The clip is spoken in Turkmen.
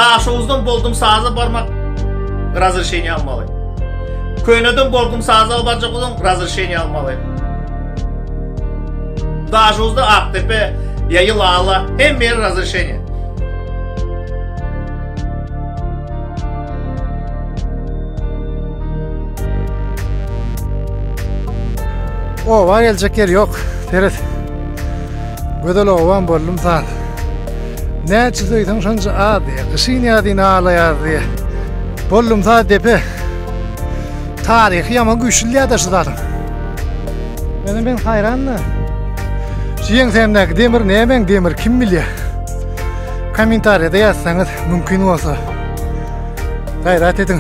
Daşoguzdan Boldumsaza barmak razrešeniýe almaly. Köneden Boldumsaza barjak bolsaň razrešeniýe almaly. Daşoguzda Akdepe ýa Ýylala hemme ýer razrešeniýe. Oba geljek ýer ýok. Seret. Gözel obam boldum saz. Näçe söýseň şonça az diýýär. Gyşyn ýazyn aglaýar diýýär. Boldum saz depe. Taryhy ýaman güýçli diýýär-de şu zadyň. Ýöne men haýran-da. Şu ýeňsämdäki demir nämäň demir kim bilýär? Kommentariýada ýazsaňyz mümkin bolsa. Gaýrat ediň.